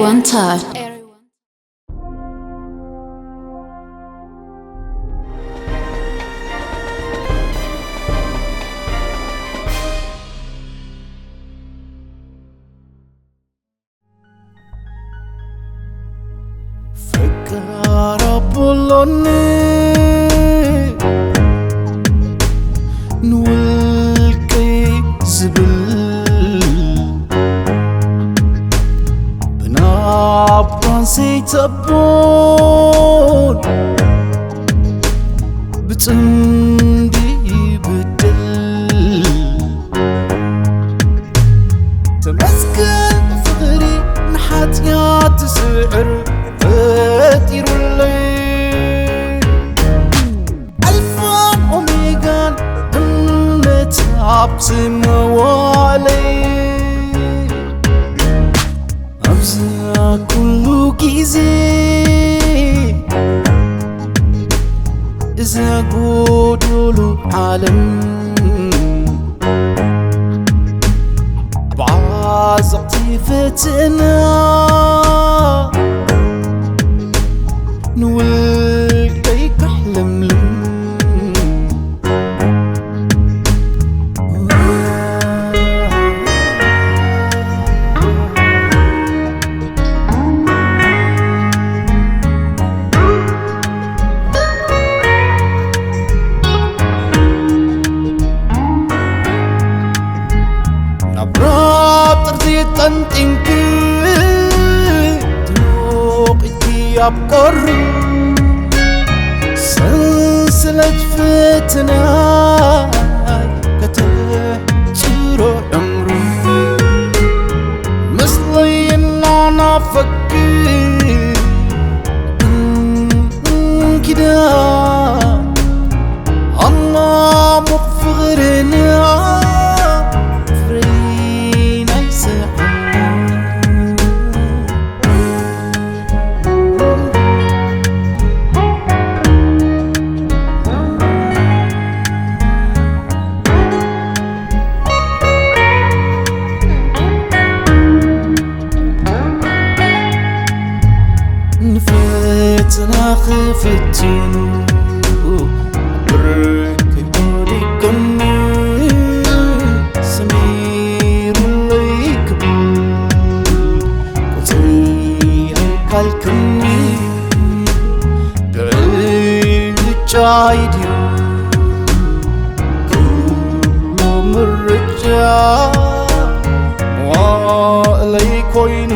One time. ፈቃር ኣቦሎኒ ንውልቀይ ዝብል ብናባን ዘይተቦን ብጽምዲ ይብድል። ተመስገን ፍቕሪ ንሓጢኣት ዝስዕር ፈጢሩለይ። ኣልፋን ኦሜጋን እምነት ኣብ ዝመዋለይ። ኣብዚ ኩሉ ግዜ እዛ ጎዶሎ ዓለም ብዓዘቕቲ ፈተና ንውልቀይ ከሕለምልም። ናብራ ጥርዚ ጠንጢንኪ ትሞቒኪ ኣብ ቁሪ ሰንሰለት ፈተና ከተሕጽሮ ዕምሩ ምስለይ እናናፈኪ እንኪዳ ኣማሙቕ ፍቕርና ፍሬ ናይ ስሕና። ንፈተና ክፍትኑ ብርክ ወዲቅኒ ሰሚሩለይ ክብል ቁፅሪ ኣይካልክኒ ብዕጫይ ድዩ ኩሉ ምርጫ መዋእለይ ኮይኑ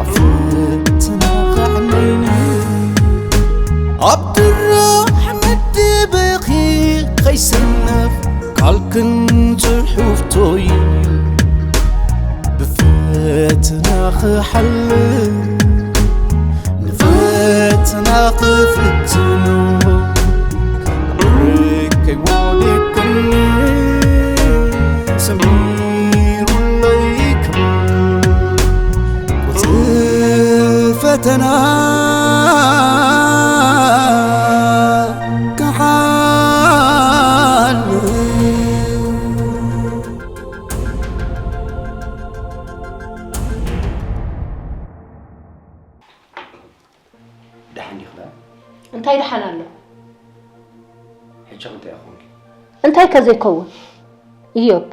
ኣብ ፈተና ከዕነይኒ ኣብ ድራሕ መደበኺ ከይሰነፍ ቃልክን ጽሑፍቶይ ብፈተና ክሓልፍ ንፈተና ክፍትኑ ርቀይ ወዲቅኒ ሰሚሩለይ ክብል ቁጽሪ ፈተና ክሓልፍ። ደሓን ዲኺ ደኣ? እንታይ ደሓን ኣሎ? ሕጂ ኸ እንታይ ኾንኪ? እንታይ ከ ዘይከውን? እዮብ፣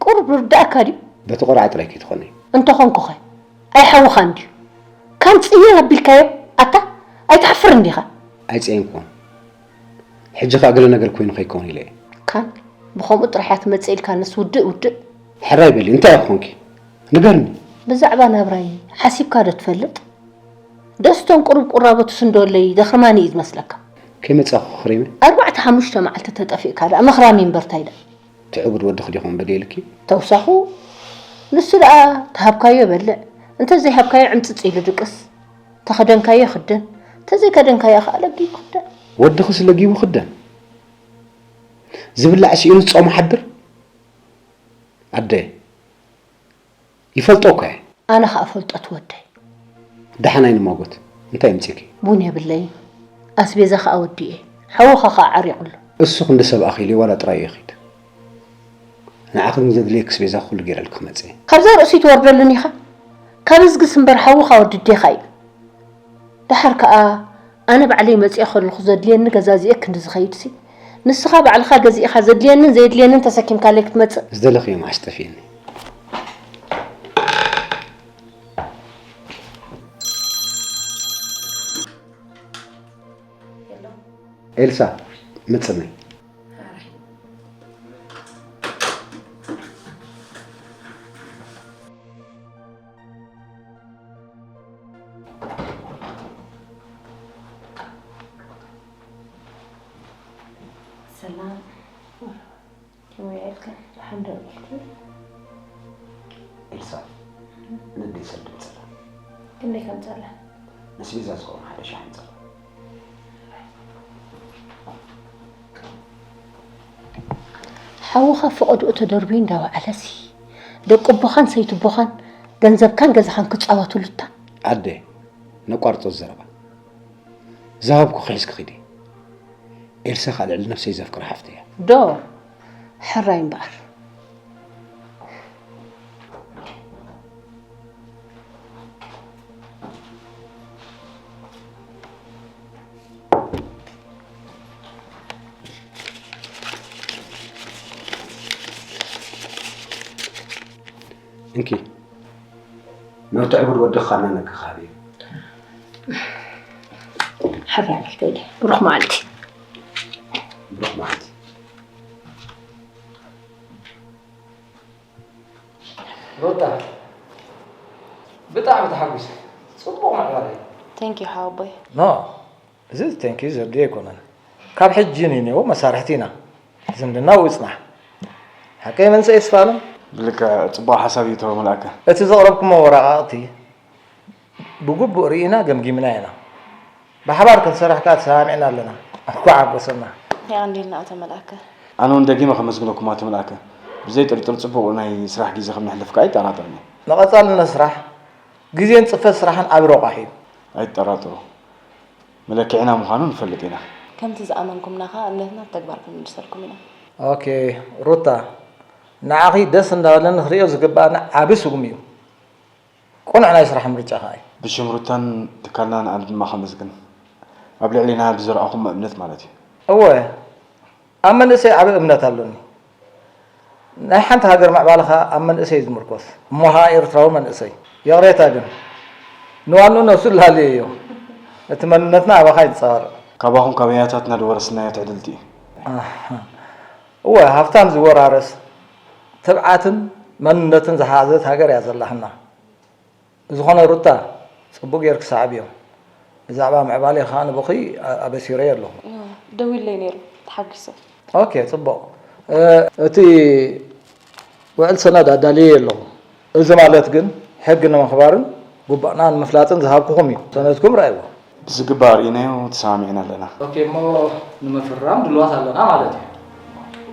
ቁሩብ ርዳእካ ድዩ? በቲ ቆልዓ ጥራይ ከይትኾኒ። እንተኾንኩኸ? ኣይሓውኻን ድዩ? ካን ጽየን ኣቢልካዮ? ኣታ ኣይትሓፍርን ዲኻ? ኣይጸየንኩዎን። ሕጂ ኸኣ ገለ ነገር ኮይኑ ከይከውን ኢለ እየ። ካን ብኸምኡ ጥራሕ እያ ትመጽእ ኢልካንስ ውድእ ውድእ። ሕራይ በሊ፣ እንታይ ኢኺ ኾንኪ? ንገርኒ። ብዛዕባ ናብራይ ሓሲብካ ዶ ትፈልጥ? ደስቶን ቁሩብ ቁራቦትስ እንደወለይ ዘኽርማኒ እዩ ዝመስለካ? ከይመጻኹ ክሪመ? ኣርባዕተ ሓሙሽተ መዓልቲ ተጠፊእካ ደኣ መኽራሚ እምበር ታይ ደኣ? ትዕቡድ ወድኺ ዲኹም በዲልኪ? ተውሳኹ ንሱ ደኣ ተሃብካዮ በልዕ፣ እንተ ዘይሃብካዮ ዕምጽጽ ኢሉ ድቅስ። ተኸደንካዮ ክደን፣ ተዘይከደንካዮ ከኣ ለጊቡ ክደን። ወድኽስ ለጊቡ ክደን? ዝብላዕ ስኢኑ ዝጾም ሓድር? ኣደ፣ ይፈልጦ እኮ እየ። ኣነ ከኣ ፈልጦ ትወደይ። ደሓን ኣይንማጎት። እንታይ ኣምጺእኪ? ቡን የብለይን። ኣስቤዛ ከኣ ወዲኤ። ሓውኻ ከኣ ዓሪቑ ኣሎ። እሱ ክንዲ ሰብ ኣኺሉ ዋላ ጥራይ ይኺድ። ንዓኺ ግን ዘድልየኪ ኣስቤዛ ኩሉ ገይረልኪ ክመጽእ እየ። ካብዛ ርእሲ ትወርደሉን ኢኻ። ካብ እዝግስ እምበር ሓውኻ ወዲ ኣዴኻ እዩ። ደሓር ከኣ ኣነ ባዕለይ መጺኤ ከለኹ ዘድልየኒ ገዛዚኤ ክንዲ ዝኸይድሲ፣ ንስኻ ባዕልኻ ገዚእኻ ዘድልየንን ዘየድልየንን ተሰኪምካለይ ክትመጽእ። ዝደለኽዮ መዓስ ጠፊእኒ። ኤልሳ፣ መጽነይ። ሰላም። ከመይ ውዒልካ? ደሓን ዶ ውዒልኪ? ኤልሳ፣ ነደይ ሰብ ድምፅላ። ክንደይ ከምፅላ? ነስቤዛ ዝኸውን ሓደ ሻሕ ምፅላ። ሓውኻ ፈቐድኡ ተደርብዩ እንዳወዓለሲ፣ ደቂ ኣቦኻን ሰይቲ ኣቦኻን ገንዘብካን ገዛኻን ክጻወቱሉታ። ኣደ፣ ነቋርጾ ዘረባ። ዝሃብኩ ክሒዝኪ ኺዲ። ኤልሳ ኸኣ ልዕሊ ነፍሰይ ዘፍቅራ ሓፍተይ እያ። ዶ፣ ሕራይ እምበኣር። እንኪ፣ ነቲ ዕቡድ ወድኻ ነነግኻ ሃብዮ። ሓብያ በል ከይደ። ብሩኽ መዓልቲ። ብሩኽ መዓልቲ። ሩታ፣ ብጣዕሚ ተሓጒሰ። ጽቡቕ ምዕባለ እዩ። Thank you ሓወቦይ። ኖ፣ እዚ ቴንኪዩ ዘድልዮ ኣይኮነን። ካብ ሕጂ ንኔው መሳርሕቲ ኢና። ዝምድና ኣብኡ ይጽናሕ። ሓቀይ መንሰይ ይስፋልም። ብልክዕ ጽቡቕ ሓሳብ እዩ ተወ መልኣከ። እቲ ዘቕረብኩሞ ወረቓቕቲ ብግቡእ ርኢና ገምጊምና ኢና። ብሓባር ክንሰርሕ ከኣ ተሰማሚዕና ኣለና። እንኳዕ ሓጎሰና። የቐንየልና ኣቶ መልኣከ። ኣነ እውን ደጊመ ከመስግነኩም ኣቶ መልኣከ። ብዘይ ጥርጥር ጽቡቕ ናይ ስራሕ ግዜ ከም ነሕልፍ ከኣ ኣይጠራጠርን እየ። ንቐጻሊ ነስራሕ። ግዜን ጽፈት ስራሕን ዓቢ ረቋሒ እዩ። ኣይትጠራጠሩ። መለክዒና ምዃኑ ንፈልጥ ኢና። ከምቲ ዝኣመንኩምና ኸኣ እምነትና ብተግባር ክንምልሰልኩም ኢና። ኦኬ ሩታ፣ ንዓኺ ደስ እንዳበለኒ ክርእዮ ዝግብኣኒ ዓቢ ስጉሚ እዩ። ቅኑዕ ናይ ስራሕ ምርጫ ኸኣ እዩ። ብሽም ሩታን ትካልናን ኣነ ድማ ከመስግን። ኣብ ልዕሊና ብዘርኣኹሞ እምነት ማለት እዩ። እወ፣ ኣብ መንእሰይ ዓቢ እምነት ኣሎኒ። ናይ ሓንቲ ሃገር ምዕባለ ኸኣ ኣብ መንእሰይ እዩ ዝምርኮስ። እሞ ኸኣ ኤርትራዊ መንእሰይ። ይቕሬታ ግን፣ ንዋንኡ ነብሱ ላልየዮ። እቲ መንነትና ኣባኻ ይንጸባረቕ። ካባኹም ካብ ኣያታትና ዝወረስናዮ ትዕድልቲ እዩ። ኣህ፣ እወ፣ ሃብታም ዝወራረስ ትብዓትን መንነትን ዝሓዘት ሃገር እያ ዘላትና። ብዝኾነ ሩታ፣ ጽቡቕ ጌርኪ ሰዓብዮ። ብዛዕባ ምዕባሌ ኸኣ ንቦኺ ኣ-፣ ኣበሲረዮ ኣለኹ። እ፣ ደዊለይ ነይሩ፣ ተሓጒሰ። ኦኬ፣ ጽቡቕ። እ፣ እቲ ውዕል ሰነድ ኣዳልየ ኣለኹ። እዚ ማለት ግን፣ ሕጊ ንምኽባርን ግቡእና ንምፍላጥን ዝሃብኩኹም እዩ። ሰነድኩም ረኣይዎ። ብዝግባእ ርኢናዮ፣ ተሰማሚዕና ኣለና። ኦኬ፣ እሞ ንምፍራም ድሉዋት ኣለና ማለት እዩ።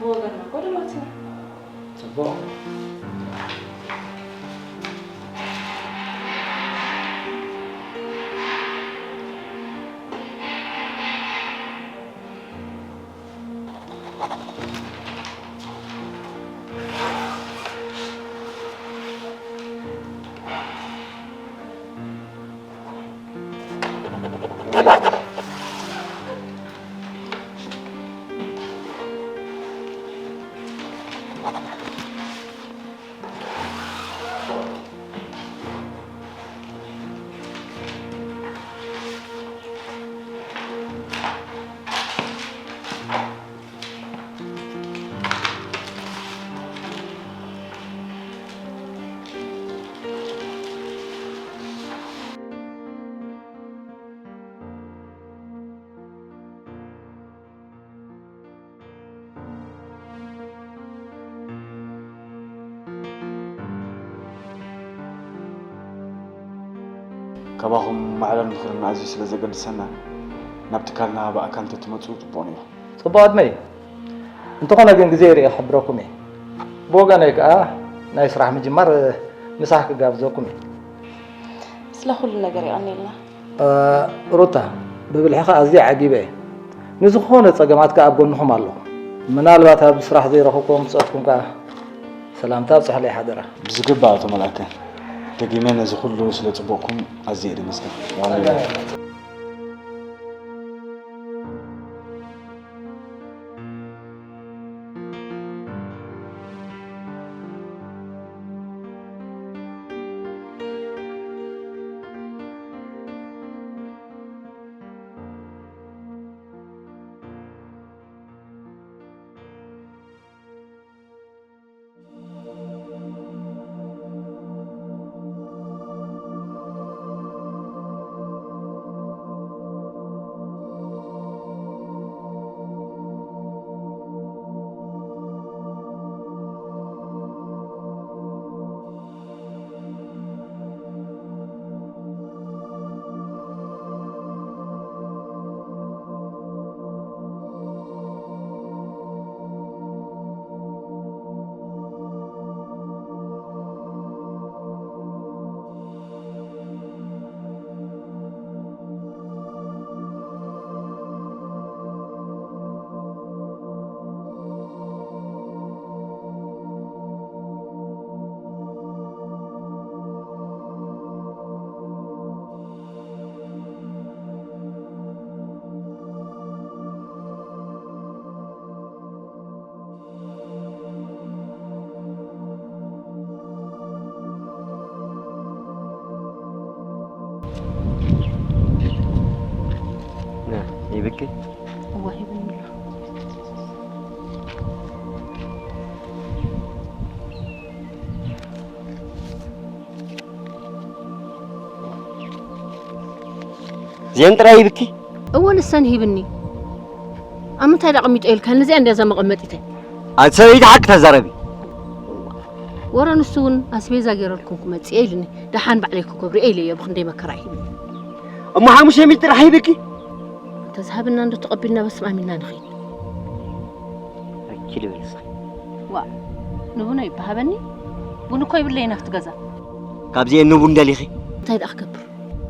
ብወገንና እኮ ድሉዋት ኢና። ጽቡቕ። ካባኹም ማዕረን ምኽርን ኣዝዩ ስለ ዘገድሰና፣ ናብ ትካልና ብኣካል እንተትመጹ ጽቡቕ ነይሩ። ጽቡቕ ዕድመ እዩ። እንተኾነ ግን ግዜ ርእየ ክሕብረኩም እየ። ብወገነይ ከኣ ናይ ስራሕ ምጅማር ምሳሕ ክጋብዘኩም እየ። ስለ ኩሉ ነገር የቐንየልና። እ፣ ሩታ፣ ብብልሕኻ ኣዝየ ዓጊበ እየ። ንዝኾነ ጸገማት ከኣ ኣብ ጎንኹም ኣለኹ። ምናልባት ኣብ ስራሕ ዘይረኸብኩም ብጾትኩም ከኣ ሰላምታ ኣብጽሑለይ ሓደራ። ብዝግባእ ኣቶ መልኣከ። ደጊመ ነዚ ኩሉ ስለ ጽቡቕኩም ኣዝየ እየ ደመስግን። ይብኪ? እወ፣ ሂብኒ ኣሎ። እዚአን ጥራይ ይብኪ? እወ፣ ንሰን ሂብኒ። ኣብ ምንታይ ደኣ ኣቐሚጦ ኢልካ? ነዚኣ እንድያ እዛ መቐመጢተይ። ኣቲ ሰበይቲ፣ ሓቂ ተዛረቢ። ወረ ንሱ እውን ኣስቤዛ ገይረልኩም ክመጽእ እየ ኢሉኒ። ደሓን ባዕለይ ክገብሮ እየ ኢለዮ፣ ብኽንደይ መከራ ሂብኒ። እሞ ሓሙሽተ ሚእቲ ጥራሕ ሂብኪ? እንተዝሃበና እንዶ ተቐቢልና በስማሚና ንኸይድ። ኣኪ ልበል እስኺ። ዋእ፣ ንቡን ኣይበሃበኒ? ቡን እኮ ይብለይን ኣብቲ ገዛ። ካብዚኤን ንቡን ደሊኺ? እንታይ ደኣ ክገብር?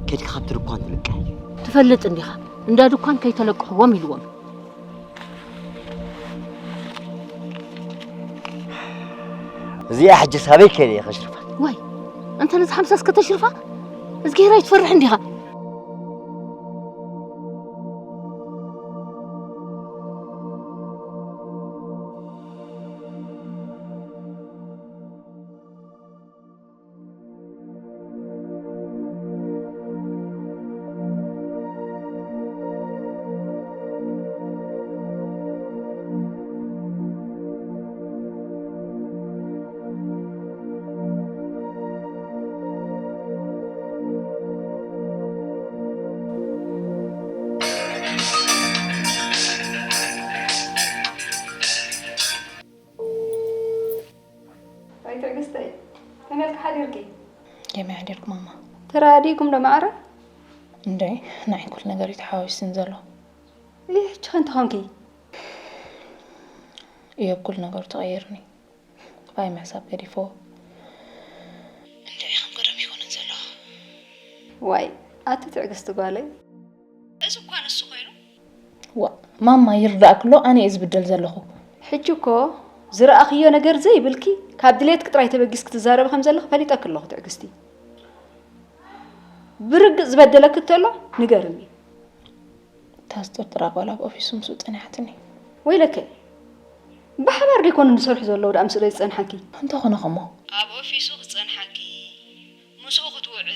ከድኪ ካብቲ ድኳን ትልቅሒ። ትፈልጥ እንዲኻ፣ እንዳ ድኳን ከይተለቅሕዎም ኢልዎም። እዚኣ ሕጂ ሳበይ ከይደ እየ ከሽርፋ? ዋይ፣ ኣንተ ነዚ ሓምሳስ ከተሽርፋ? እዝግሄር ኣይትፈርሕ እንዲኻ? ኣይ ትዕግስተይ፣ ከመይ ኢልኪ ሓዲርኪ? ከመይ ሓዲርኪ ማማ? ተረዳዲእኩም ዶ ማዕረ? እንድዒ፣ ንዓይ ኩሉ ነገር እዩ ተሓዋዊሱኒ ዘሎ። እይ፣ ሕጂ ኸ እንታይ ኾንኪ? እዮብ ኩሉ ነገሩ ተቐይርኒ። ባይ ምሕሳብ ገዲፍዎ። እንድዒ፣ ከም ቀደም ኣይኮነን ዘሎ። ዋይ፣ ኣቲ ትዕግስቲ ጓለይ። እዚ እኳ ንሱ ኮይኑ። ዋእ፣ ማማ ይርዳእኪ ኣሎ፣ ኣነ እየ ዝብደል ዘለኹ። ሕጂ እኮ ዝረኣኽዮ ነገር ዘይብልኪ፣ ካብ ድሌትኪ ጥራይ ተበጊስኪ ትዛረቢ ከም ዘለኺ ፈሊጠኪ ኣለኹ ትዕግስቲ። ብርግጽ ዝበደለኪ እንተሎ ንገርኒ። እታ ዝጥርጥራ ጓል ኣብ ኦፊሱ ምስኡ ጸኒሓትኒ። ወይለከ፣ ብሓባር ደይኮኑ ዝሰርሑ ዘለዉ ደኣ ምስኡ ዶ ዝጸንሓኪ? እንተኾነ ኸሞ? ኣብ ኦፊሱ ክጸንሓኪ፣ ምስኡ ክትውዕል።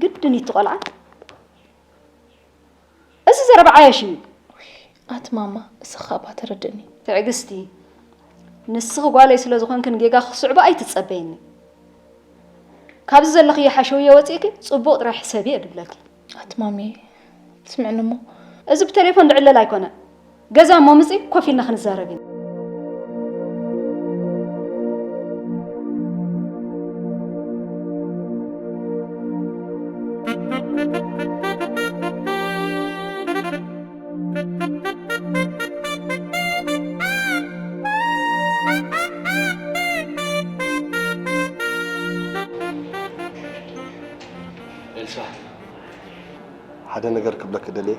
ግድን እዩ እቲ ቖልዓ። እዚ ዘረባ ዓያሽ እዩ። ኣቲ ማማ፣ እስኻ እባ ተረድእኒ። ትዕግስቲ፣ ንስኺ ጓለይ ስለ ዝኾንክን ጌጋ ክስዕቦ ኣይትጸበይኒ። ካብዚ ዘለኽዮ ሓሸውየ ወጺእኪ ጽቡቕ ጥራይ ሕሰቢ እየ ድብለኪ። ኣቲ ማሚ፣ ስምዕኒ እሞ። እዚ ብቴሌፎን ዝዕለል ኣይኮነን። ገዛ እሞ ምጺ ኮፍ ኢልና ክንዛረብ ኢና። ኤልሳ፣ ሓደ ነገር ክብለኪ ደልየ፣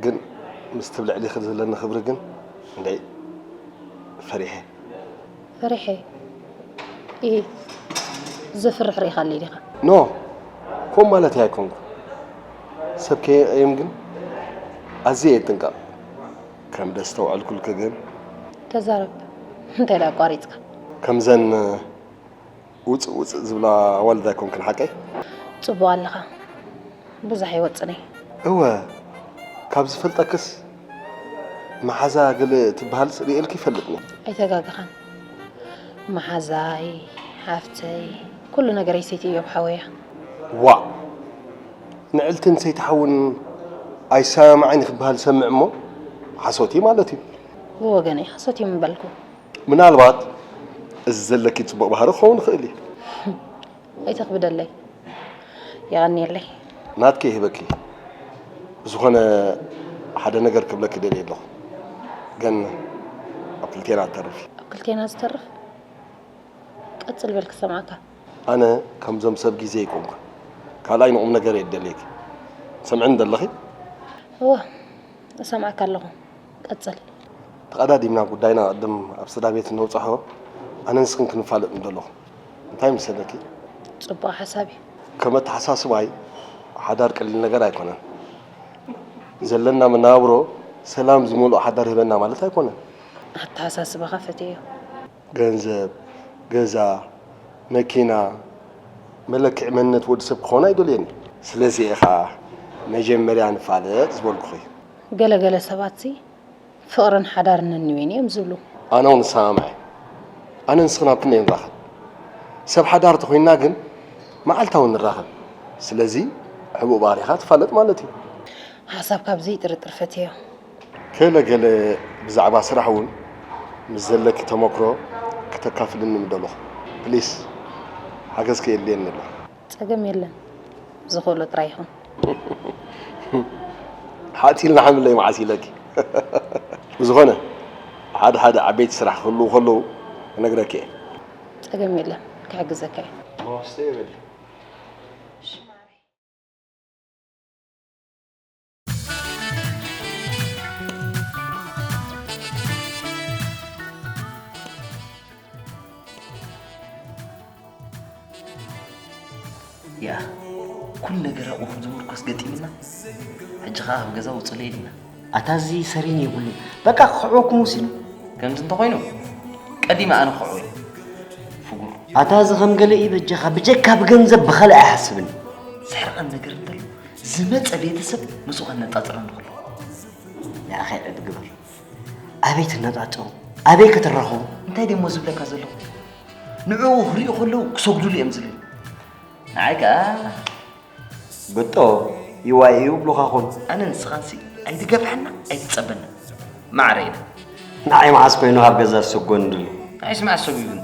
ግን ምስቲ ኣብ ልዕሊኺ ዘለኒ ክብሪ ግን እንድዒ ፈሪሐ። ፈሪሐ? ኢሂ። ዘፍርሕ ርኢኻለይ ዲኻ? ኖ፣ ከምኡ ማለተይ ኣይኮንኩ። ሰብ ከየቕይም ግን ኣዝየ እየ ዝጥንቀቕ። ከም ደስተውዐልኩልኪ ግን ተዛረብ። እንታይ ደኣ ኣቋሪጽካ? ከምዘን ውጽእ ውጽእ ዝብላ ኣዋልድ ኣይኮንክን ሓቀይ? ጽቡቕ ኣለኻ። ብዙሕ ኣይወጽን እየ። እወ፣ ካብ ዝፈልጠክስ መሓዛ ገለ ትበሃልስ ርእየልኪ ይፈልጥኒ። ኣይተጋገኻን። መሓዛይ፣ ሓፍተይ፣ ኩሉ ነገረይ ሰይቲ እዮብ ሓወያ። ዋእ! ንዕልትን ሰይቲ ሓውን ኣይሰማማዕን ክበሃል ሰምዕ እሞ ሓሶት እዩ ማለት እዩ። ብወገነይ ሓሶት እዩ ምበልኩ። ምናልባት እዚ ዘለኪ ጽቡቕ ባህሪ ክኸውን ይኽእል እዩ። ኣይተኽብደለይ። የቐንየለይ። ናትኪ ይህበኪ። ብዝኾነ ሓደ ነገር ክብለኪ ደልየ ኣለኹ። ግን ኣብ ክልቴና ትተርፊ። ኣብ ክልቴና ዝተርፍ? ቀጽል በል ክሰምዓካ። ኣነ ከምዞም ሰብ ግዜ ኣይኮንኩን። ካልኣይ ንቑም ነገር እየ ደልየኪ። ሰምዕኒ ደለኺ? እወ፣ እሰምዓካ ኣለኹ። ቀጽል። ተቐዳዲምና ጉዳይና ቅድም ኣብ ስድራ ቤት ነውጽሖ፣ ኣነ ንስኽን ክንፋለጥ ንደለኹ። እንታይ መሰለኪ? ጽቡቕ ሓሳብ እዩ። ከም ኣተሓሳስባይ፣ ሓዳር ቀሊል ነገር ኣይኮነን። ዘለና መነባብሮ ሰላም ዝመልኦ ሓዳር ህበና ማለት ኣይኮነን። ኣተሓሳስባኻ ፈትየዮ። ገንዘብ፣ ገዛ፣ መኪና፣ መለክዒ መንነት ወዲ ሰብ ክኾን ኣይደልየን እየ። ስለዚ እየ ኸኣ መጀመርያ ንፋለጥ ዝበልኩኺ። ገለ ገለ ሰባትሲ ፍቕርን ሓዳርን ነንበይኑ እዮም ዝብሉ። ኣነ እውን እሰማማዕ እየ። ኣነ ንስኽን ኣብ ክንደይ ንራኸብ? ሰብ ሓዳር ተኾይንና ግን መዓልታዊ ንራኸብ። ስለዚ ሕቡእ ባህሪኻ ትፋለጥ ማለት እዩ። ሓሳብካ ብዘይጥርጥር ፈትየዮ። ገለ ገለ ብዛዕባ ስራሕ እውን ምስ ዘለኪ ተመክሮ ክተካፍልኒ ምደለኹ። ፕሊስ፣ ሓገዝኪ የድልየኒ ኣሎ። ጸገም የለን። ዝኽእሎ ጥራይ ይኹን። ሓጺልና ሓምለይ መዓስ ኢለኪ። ብዝኾነ፣ ሓደ ሓደ ዓበይቲ ስራሕ ክህልዉ ከለዉ ክነግረኪ እየ። ጸገም የለን። ክሕግዘካ እየ። መዋስተ የበሊ። ያ፣ ኩሉ ነገር ኣብኡ ከም ዝምርኮስ ገጢምና፣ ሕጂ ኸኣ ካብ ገዛ ውጹለይ ኢልና። ኣታ እዚ ሰሪን የብሉን። በቃ ክኽዕወኩም ወሲኑ። ከምዚ እንተኾይኑ፣ ቀዲመ ኣነ ክኽዕዎ እየ። ፍጉር። ኣታ እዚ ከም ገለ እዩ በጃኻ፣ ብጀካ ብገንዘብ ብኻልእ ኣይሓስብን። ዘሕርቐን ነገር እንተሎ፣ ዝመጸ ቤተሰብ ምስኡ ከነጻጽሮ ንኽእል። ንዓኻ ዕድ ግበር። ኣበይ ትነጻጸሩ? ኣበይ ክትራኸቡ? እንታይ ደሞ ዝብለካ ዘለኹ? ንዕኡ ክሪኡ ከለዉ ክሰግዱሉ እዮም ዝብሉ። ንዓይ ከኣ በጦ ይዋይ እዩ ብሉኻ ኾን። ኣነ ንስኻንሲ ኣይትገፍሐና፣ ኣይትጸበና። ማዕረ ኢና። ንዓይ መዓስ ኮይኑ ካብ ገዛ ዝሰጎን ድሉ? ንዓይስ መዓስ ሰጒጉኒ?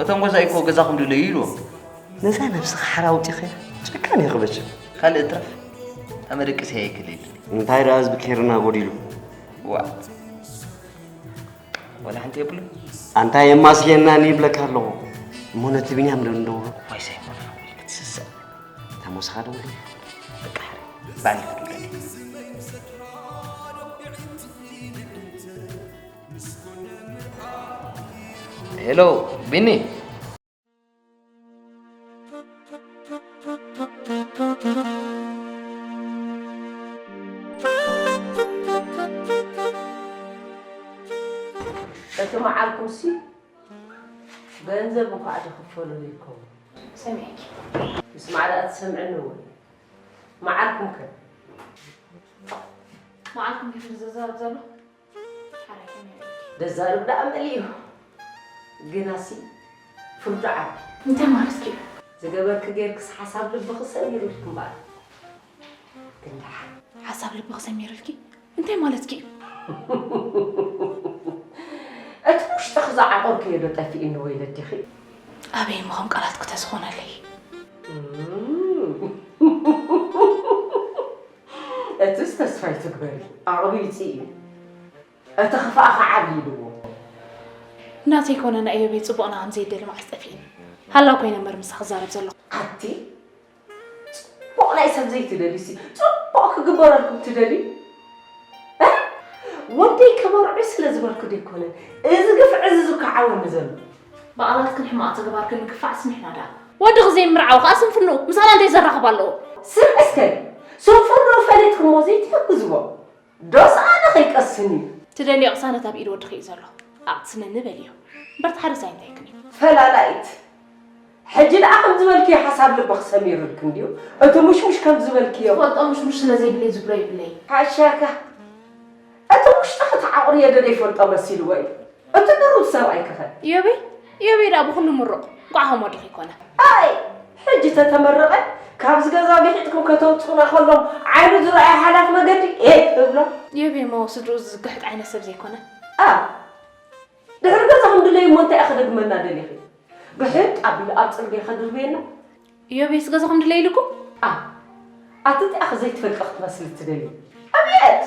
እቶም ገዛኢ እኮ ገዛኹም ድለዩ ኢልዎም። ነዛ ነብስኻ ሓራ ኣውጺኸያ ጨካን ኢኺ በቸ። ካልእ እትረፍ፣ ተመደቅሰ ኣይክልል። እንታይ ደኣ ህዝቢ ኬርና ጎዲሉ? ዋ። ወላ ሓንቲ የብሉን። ኣንታ የማስየናኒ ይብለካ ኣለኹ። እሞ ነቲ ቢንያም ዶ እንደውሎ? ዋይ ሳይሞን፣ ክትስስዕ። እታ ሞስኻ ደውሎ። በቃ ሓረ። ባዕሊ ክድውለኒ። ሄሎ፣ ቢኒ። እቲ መዓልኩምሲ ገንዘብ እንኳ ዶ ክፈሉኒ ይከውን? ሰሚዐኪ። ምስማዕ ደኣ ትሰምዕኒ ወይ? መዓልኩም ከ? መዓልኩም ዲኹም ዝዛረብ ዘሎ? ሓራይ ከመይ ኢልኪ? ደዛርብ ደኣ መሊኡ። ግናሲ ፍርዱ ዓቢ። እንታይ ማለትኪ እዩ? ዝገበርኪ ጌርክስ ሓሳብ ልብኺ ሰሚሩልኪ እምበኣር። ግን ደሓን። ሓሳብ ልብኺ ሰሚሩልኪ? እንታይ ማለትኪ እዩ? እቲ ውሽጥኺ ዝዓቖርክዮ ዶ ጠፊእኒ ወይ ለዲኺ? ኣበይ እሞ ከም ቃላትኪ ተዝኾነለይ። እም። እትስ ተስፋ ይትግበሪ፣ ኣቕቢልፂ እዩ። እቲ ክፋእ ከዓ ዓብዪ ኢልዎ። ናተይ ኮነ ናይ እዮበይ ፅቡቕና ከም ዘይደሊ መዓስ ጠፊእኒ? ሃላው ኮይነ እምበር ምሳኺ ክዛረብ ዘለኹ። ኣቲ ፅቡቕ ናይ ሰብ ዘይትደልዩሲ፣ ፅቡቕ ክግበረልኩም ትደልዩ? እ? ወደይ ከመርዑ ስለ ዝበልኩ ደይኮነ፣ እዚ ግፍዒ እዚ ዝከዓወኒ ዘሎ። ብቓላትክን ሕማቕ ተግባርክን ንክፋዕስ ንሕና ደኣ ወድኺ ዘይምርዓው ከኣ ስንፍንኡ ምሳና እንታይ ዘራኽብ ኣለዎ? ስምዒ እስከ፣ ስንፍንኡ ፈሊጥክሞ ዘይትሕግዝዎ? ዶስ ኣነ ከይቀስን እዩ? ትደልዮ ቅሳነት ኣብ ኢድ ወድኺ እዩ ዘሎ። ኣቕስነኒ በልዮ። እምበር እቲ ሓደ ሳይ እንታይ ክኒ? ፈላላይት። ሕጂ ደኣ ከም ዝበልክዮ ሓሳብ ልብኺ ሰሚሩልኪ እንድዩ። እቲ ሙሽሙሽ ከም ዝበልክዮ። ዝፈልጦ ሙሽሙሽ ስለ ዘይብለይ ዝብሎ ይብለይ። ሓሻካ። እቲ ውሽጥኺ ተዓቑርዮ ዶ ዘይፈልጦ መሲልዎ እዩ? እቲ ድሩት ሰብኣይ ክኸ? ኢዮበይ፣ ኢዮበይ ደኣ ብኹሉ ምሩቕ። እንቋዕ ከም ወድኺ ይኮነ። ኣይ፣ ሕጂ ተተመረቐ፣ ካብዚ ገዛ ግሒጥኩም ከተውፅኡና ከሎም ዓይኑ ዝረኣየ ሓላፍ መገዲ ኤህ እብሎ። ኢዮበይ እሞ ስድርኡ ዝግሕጥ ዓይነት ሰብ ዘይኮነ። ኣ፣ ድሕሪ ገዛኹም ድለዩ እሞ እንታይ ኢኺ ክደግመና ደሊኺ? ብሕጥ ኣቢሉ ኣብ ጽርግያ ከድርብየና? ኢዮቤስ ገዛኹም ድለዩ ኢልኩም? ኣ፣ ኣቲ እንታይ ኢኺ ዘይትፈልጢ ክትመስሊ ትደልዪ? ኣቤት!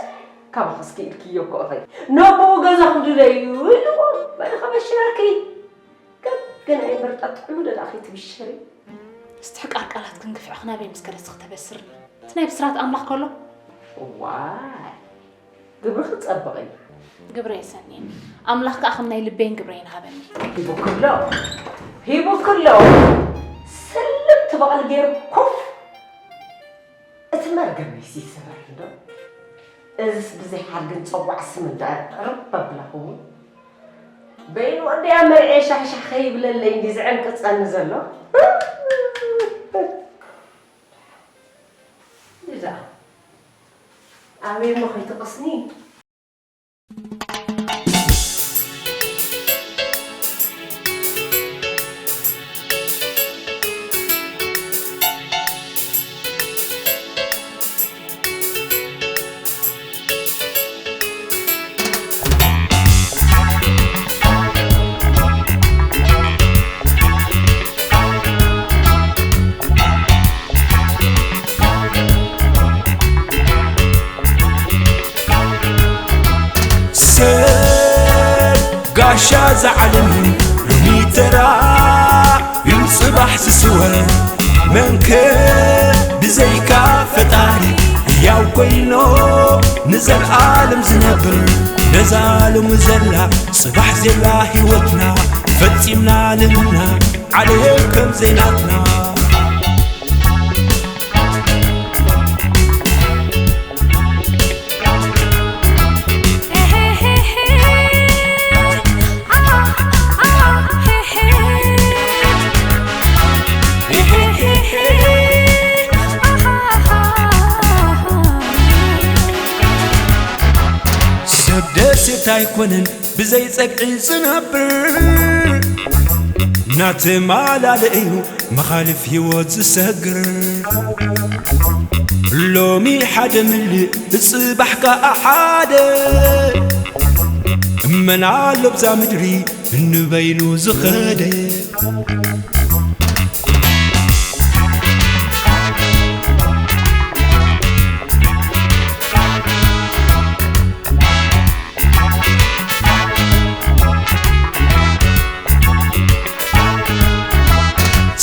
ካባኺስ ክኢልክዮ እኮ ኢኺ። ነቦኡ ገዛኹም ድለዩ ኢልዎ። መን ከበሽረኪ? ገ-፣ ገና ይበርጣ ጥዕሙ ዶ ደኣ ከይትብሽሪ? ምስትሕቃር ቃላትክን ግፍዕኽን ኣበይ ምስ ከደስ ክተበስርኒ? እቲ ናይ ብስራት ኣምላኽ ከሎ? ዋይ! ግብርኺ ጸብቕ እዩ። ግብረ የሰንየኒ። ኣምላኽ ከኣ ከም ናይ ልበይን ግብረይን ሃበኒ። ሂቡክሎ፣ ሂቡክሎ። ስልም ትበቕሊ ገይሩ ኮፍ። እቲ መርገመይሲ ይሰበር እንዶ። እዝስ ብዘይ ሓርግን ጸዋዕ ስምን ደኣ ዕርብ ኣብላኹ። በይኑ ወደያ መርዔ ሻሕሻሕ ከይብለለይ እንዲ ዝዕንቅጸኒ ዘሎ። እዛ ኣበይ እሞ ከይትቕስኒ? ሰብ ጋሻ እዛ ዓለም ሎሚ ተራእዩ ጽባሕ ዝስወር መንከ ብዘይካ ፈጣሪ ሕያው ኮይኑ ንዘልኣለም ዝነብር ነዛ ሎሚ ዘላ ጽባሕ ዘላ ህይወትና ፈጺምና ንልና ዓለም ከም ዘይናትና ሰብ ደሴት ኣይኮነን ብዘይ ጸግዒ ዝነብር ናተማላለ እዩ መኻልፍ ህይወት ዝሰግር ሎሚ ሓደ ምልእ ጽባሕ ከኣ ሓደ እመን ኣሎ ብዛ ምድሪ ንበይኑ ዝኸደ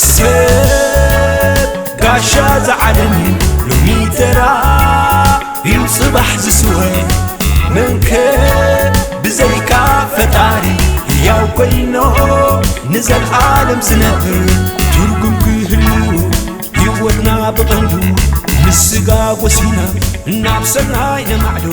ሰብ ጋሻ ዝዓለም ሎሚ ተራ እዩ ጽባሕ ዝስወ መንከ ብዘይካ ፈጣሪ ሕያው ኮይኑ ንዘልኣለም ዝነብር ትርጉም ክህልዎ ህይወትና ብቐንዱ ምስጋ ጎሲና እናብ ሰናይ ነማዕዶ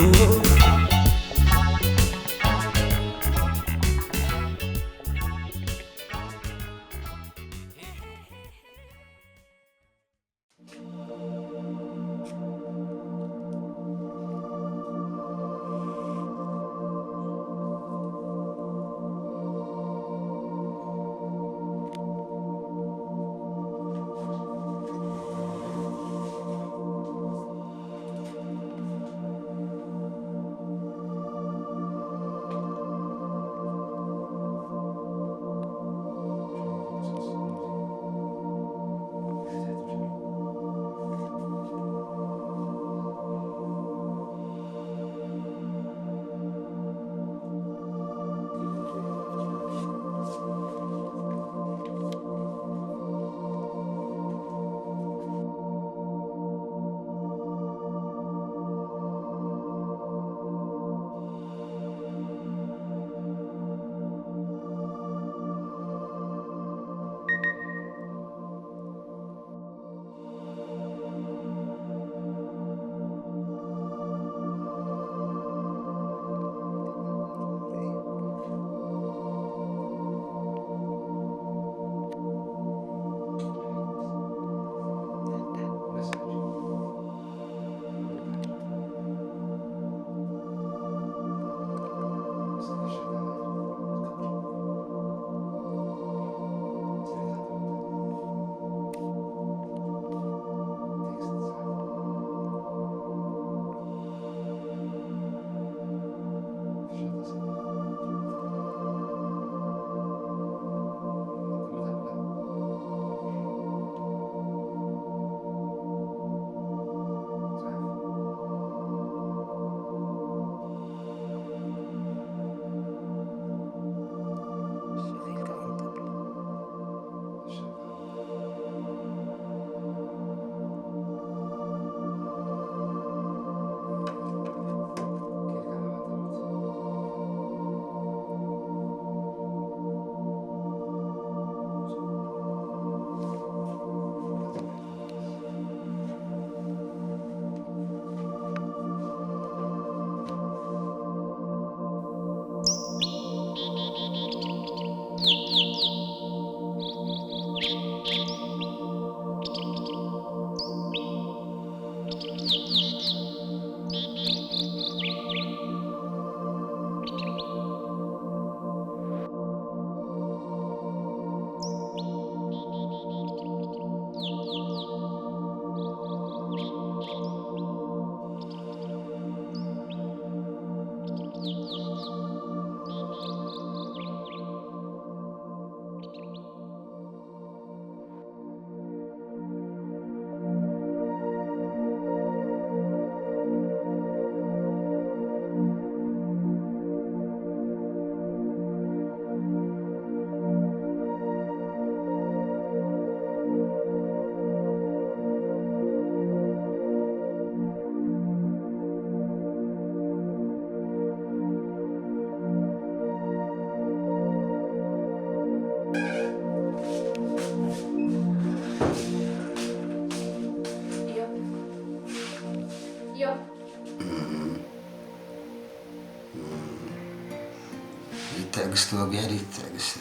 ትወጊዐ ድዩ ትዕግስቲ?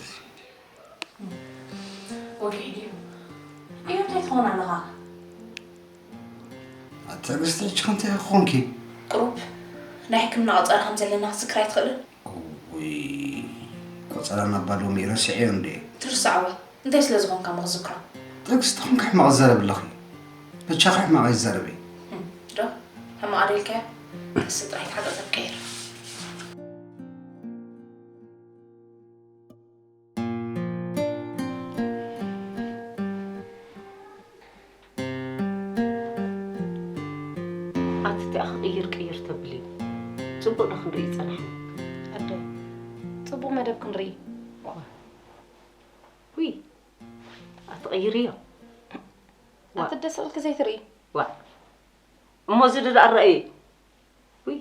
ወጊዐ ድዩ? እዩ እንታይ ትኸውን ኣለኻ? ትዕግስቲ ሕጂ ከምቲ ክኾንኪ? ቁሩብ ናይ ሕክምና ቆጸራ ከም ዘለና ክትዝክር ኣይትኽእልን? እውይ፣ ቆጸራ ናባ ሎሚ ረሲዐዮ እንዴ? ትርስዓወ እንታይ ስለ ዝኾንካ እሞ ክዝክሮ? ትዕግስቲ ተኾንካ ሕማቕ ትዛረቢ ኣለኺ። በጃኺ ሕማቕ ኣይትዛረቢ። ዶ? ሕማቕ ዶ ኢልካዮ? ንስ ጥራይ ተሓጻጸብ ቀይር። ኣቲ እቲኣ ክቕይር ቅይር ተብሊ። ጽቡቕ ዶ ክንርኢ ጸናሕና? ኣደ፣ ጽቡቕ መደብ ክንርኢ። ውይ፣ ኣቲ ቀይርዮ። ዋ። ኣቲ ደስ ክብልኪ ዘይትርኢ። ዋ። እሞ እዚ ደኣ ኣረኣየ። ውይ።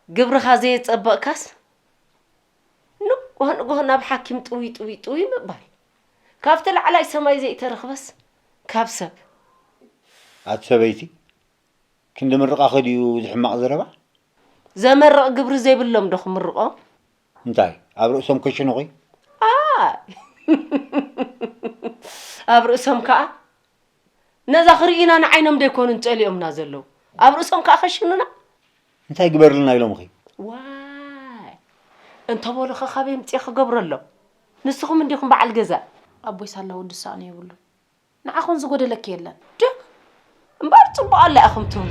ግብርኻ ዘየጸበቕካስ ንጎህ ንጎህ ናብ ሓኪም ጥውይ ጥውይ ጥውይ ምባል። ካብቲ ላዕላይ ሰማይ ዘይተረኽበስ ካብ ሰብ። ኣቲ ሰበይቲ፣ ክንዲ ምርቓኺ ድዩ እዚ ሕማቕ ዘረባ? ዘመርቕ ግብሪ ዘይብሎም ዶ ክምርቖም? እንታይ ኣብ ርእሶም ከሽኑኺ? ኣይ! ኣብ ርእሶም ከኣ ነዛ ክርእዩና ንዓይኖም ዶ ኣይኮኑን ጸሊኦምና ዘለዉ? ኣብ ርእሶም ከኣ ከሽኑና? እንታይ ግበርልና ኢሎምኺ? ዋይ! እንተበሉኸ ካበይ ኣምጺኤ ክገብረሎም? ንስኹም እንዲኹም በዓል ገዛ። ኣቦይ ሳላ ወዲ ዝሰኣኖ የብሉን። ንዓኹም ዝጎደለኪ የለን። ዶ እምበር ጽቡቕ ኣላ ኢኹም ትብሉ።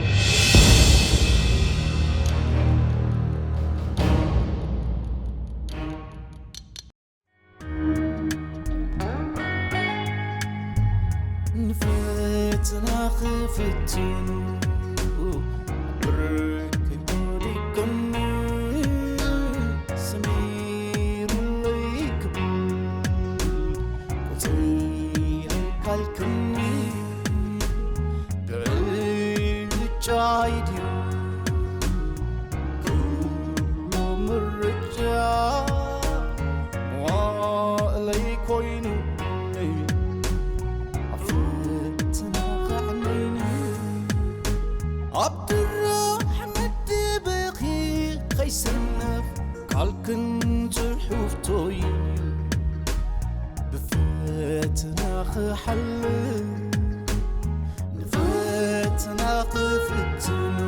ንፈተና ክፍትኑ ብርክ ወዲቆኒ ሰሚሩለይ ክብል ቁጽረይ ካልክኒ ብዕጫይ ድዩ ኩሉ ምርጫ መዋእለይ ኮይኑ ኣብ ፈተና ከዕነይኒ ኣብ ድራሕ መደበኺ ከይሰነፍ ካልክን ጽሑፍቶይ ብፈተና ክሓልፍ ንፈተና ክፍትኑ